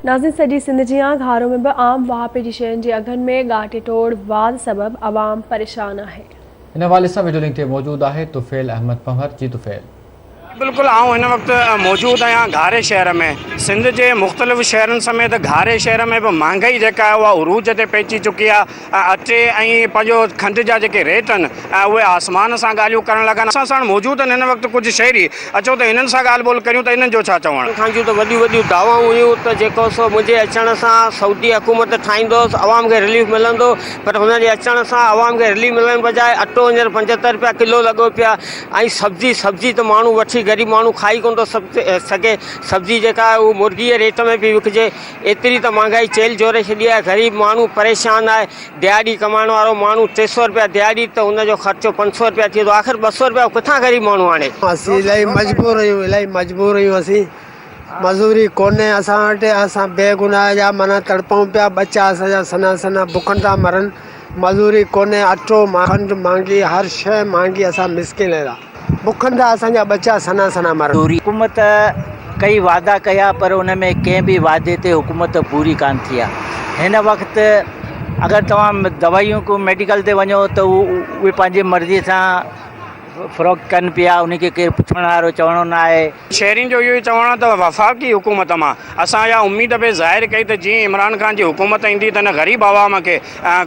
ناظرين سڄي سنڌ جيان گهارو ۾ به عام واهپي جي شين جي اگهن ۾ ڳاٽي ٽوڙ واڌ سبب عوام پريشان آهي. ان حوالي سان وڊيو لنڪ تي موجود آهي طفيل احمد پنهور جي طفيل. بلڪل آئون هن وقت موجود آهيان گهاري شهر ۾ سنڌ جي مختلف شهرن سميت گهاري شهر ۾ به مهانگائي جيڪا آهي اها عروج تي پهچي چڪي آهي اٽي ۽ پنهنجو کنڊ جا جيڪي ريٽ آهن اهي آسمان سان ڳالهيون ڪرڻ لڳا آهن اسان ساڻ موجود آهن هن وقت ڪجهه شهري اچو ته هنن سان ڳالهه ٻولهه ڪريون ته انهن جو ڇا چوڻ. خان جون ته وڏيون وڏيون دعوائون هيون ته جيڪو سو منهنجي اچڻ سان سعودي حڪومت ٺاهيندوس عوام کي رليف ملندو پر هن جي اچڻ سان عوام کي رليف ملڻ بجاء اٽو هينئر 75 رپيا ڪلو لڳو پيو آهي ۽ سبزي سبزي ته ماڻهو وٺي غريب ماڻهو کائي ڪونه ٿو سگهي سبزي جيڪا آهي اهو مرغي جي ريٽ ۾ پئي وڪجي ايتري ته مهانگائي چيلهه جوڙي ڇڏي آهي غريب ماڻهو پريشان آهي دهاڙي ڪمائڻ وارو ماڻهو 300 رپيا دهاڙي ته ان جو خرچو 500 رپيا ٿئي ٿو آخر 200 رپيا ڪٿان غريب ماڻهو آڻي. اسين الاهي مجبور آهيون الاهي مجبور آهيون اسين مزوري ڪونهي اسان وٽ اسان بي گناهه جا معنيٰ تڙپون پيا ٻچا اسان جا سنها سنها بکن ٿا مرن مزوري ڪونهي اٽو کنڊ مھانگي هر شيء مھانگي اسان مسڪين اهڙا بکن ٿا اسان جا ٻچا سنها سنها مرن. حڪومت ڪئي وعدا ڪيا پر ان ۾ ڪنهن به وعدي تي حڪومت پوري ڪانه ٿي آهي هن وقت اگر توهان دوائيون ڪو ميڊيڪل تي وڃو ته اهي پنهنجي مرضي سان فروخت ڪن پيا ان کي ڪير پڇڻ وارو چوڻو نه آهي. شهرين جو اهو ئي چوڻ آهي ته وفاقي حڪومت مان اسان اها اميد پئي ظاهر ڪئي ته جيئن عمران خان جي حڪومت ايندي ته هن غريب عوام کي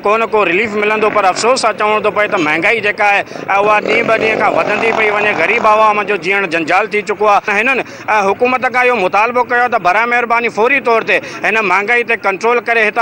ڪو نه ڪو رليف ملندو پر افسوس سان چوڻو ٿو پئي ته مهنگائي جيڪا آهي اها ڏينهن به ڏينهن کان وڌندي پئي وڃي غريب عوام جو جيئڻ جنجال ٿي چڪو آهي هنن حڪومت کان اهو مطالبو ڪيو آهي ته براء مهرباني فوري طور تي هن مهنگائي تي ڪنٽرول ڪري هتان.